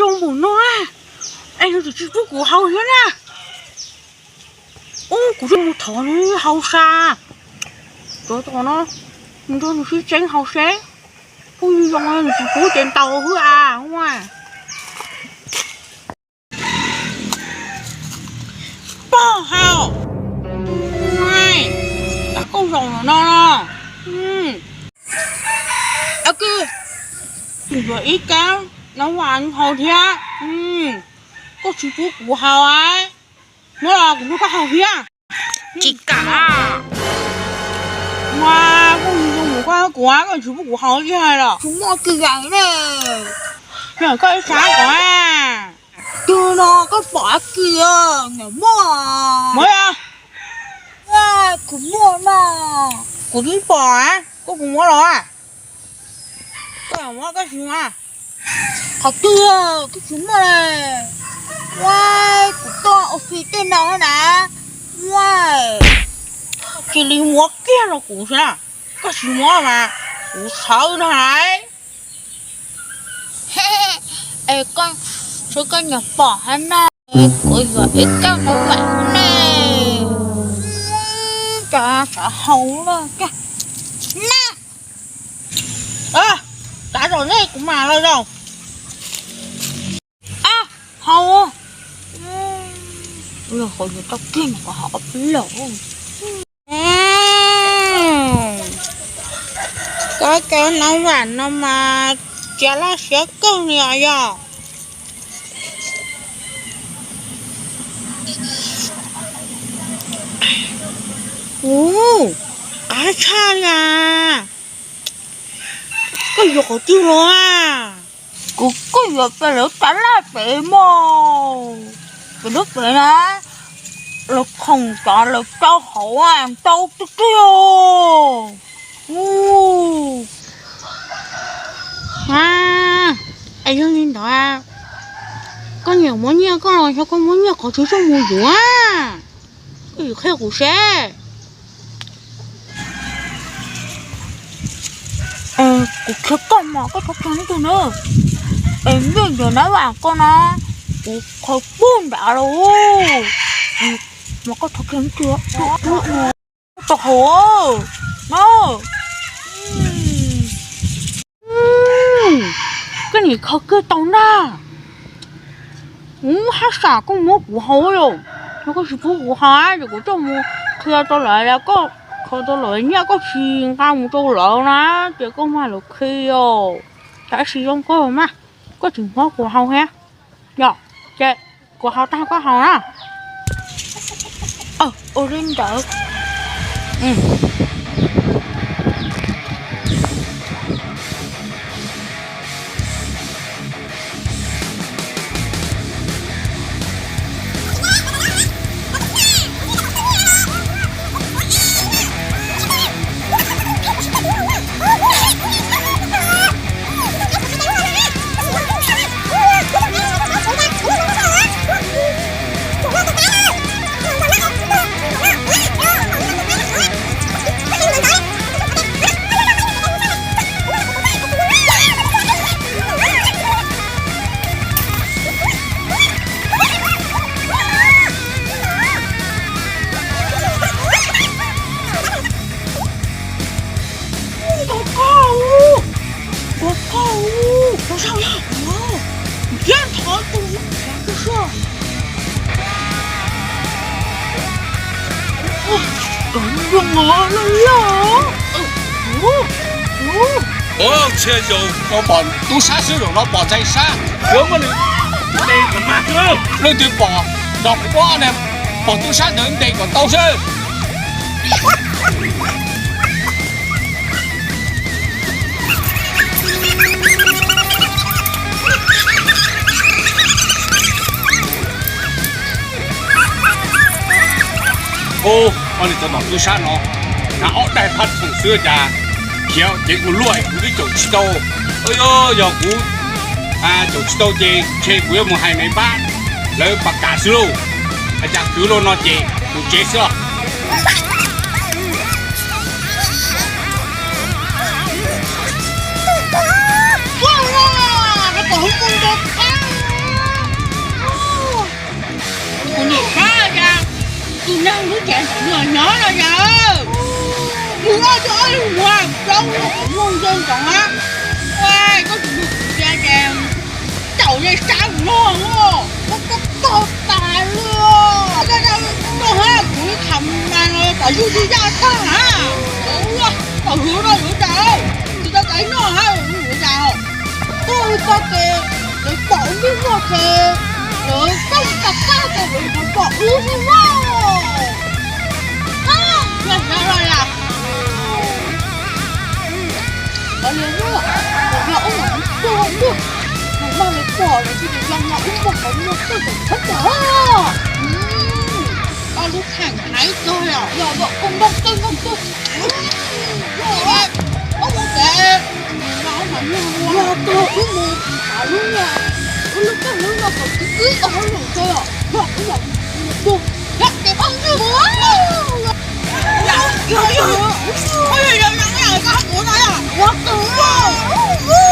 Ua npaum no, es nws tsis pub kuv haus thiab na. Ub, kuv twb mus thov nws haus sas. Tsov tom no, mus nrog nws sib tseeb haus seb. Kuj zoo nws tsis pub ces ntaus hwb a. Pog haus, koj zoo no no. Kuv yuav ib kab no vas haus thiab. Koj tsis pub kuv haus, muab los kuv muab koj haus thiab. Tsis kam. Mas koj zoo zoo kuv, koj tsis pub kuv haus ib hais los tsis muaj kwv yees ne. Koj ib sab kom. Twg no koj pom kiag, niam muaj. Muab, kuv muaj mas. Kuv twb pom, koj puas muab los? Koj muab koj tsis muab. Qhov twg koj tsis muaj li. Ua, kuv tuaj ua si tej no na. Ua, cia li muab kiag rau kuv xwb na. Koj tsis muab mas kuv sawv no lawm. Es koj, tsuav koj niam pom hab na, kuv yuav ib kab no vam ne. Cas xav haus lawm na. Tav zaum nej kuv mam los zaum. Haus. Haus tau kiag mas kom haus ob peb los. Koj cov no vam no mas txiav laj siab kawg li os yog. Ub, qab tshaj li as. Koj yuav qhov twg los? Kuv koj yuav pem lawv tas laj pem mog. Pem lub pem na, lawv khoom cov lawv rau hauv ntau tiag tiag. Es yog li ntawd, koj niam muab nyiaj koj los yog koj muab nyiaj qhov tsis txawj mus yuav? Koj yuav qhia kuv seb. Kuv qhia koj mas koj thov qhia leej twg na? Es nyiaj ntawm nab vam ko na, kuv qhia puag nrad los. Mas koj thov qhia leej twg? Tau hauv no. Koj nim kho kiag tau ntag. Ub, haj sam koj muab kuv haus los, yog koj tsis pub kuv haus ces kuv coj mus qhia rau lawv, koj qhia rau lawv nyiaj koj tsis nqa mus rau lawv na, ces koj mag lawv khi os. Tab sis zoo koj mas, koj tsis muab kuv haus thiab. Yog, ces kuv haus tag koj haus na. Ua li ntawd. Koj, koj, koj, koj, koj, koj, thiab thov tus, koj, koj, koj, Ua txhia zaus koj pom tub sab xwb zaum no pom ntxhais sab, yuav muab nws ntes kom mag xwb. Leej twg pom dog pob ne, pom tub sab ntawd ntes kom tau xwb. Ub, koj niam tus nom tub sab no, hnav ob daim phaj thoom xwb cas khiav ceev ua luaj kuv twb caum tsis tau. Yog kuv caum tsis tau ces ntshe kuv yuav mus hais nais npab lawv pas kam xwb lauj. Cas kwv lauj no ces mus tsev xwb. Tus neeg lub tsev ntawm nws nyob no yog, mus ob tug ob lub muag plaub lub qhov muag ntse ntsoov na. Koj tsis mus kuv cia ces caum ze sab mus no, koj koj tog tas li. Koj hab kuv tham mas no tom yug yug yaj tag na. Tom hwv no yuav cas, tsis tau txais noj hab yuav cas. Tub txoj kev lawv pom wb muaj ces lawv txeeb tag tag ces lawv yuav pom wb xwb mas. Yog xyov los yom. Ua li, mus nrog wb mam tuaj, mus nrog lawv pom lawv thiaj li nrog wb muag qhov muag txawj txawm txhob pom. Koj lub kheej heev kawg yom. Yog, yog, koj nrog txawj nrog txawj. Yog, yog, wb mus tham lub, wb lub kheej lub no kom twb wb tau hauj lwm tso yom. Yog, wb yog mus tus, yog ces koj wb mus. Yog, yog, yog, yog, yog, yog, yog, yog, yog, yog, yog, yog,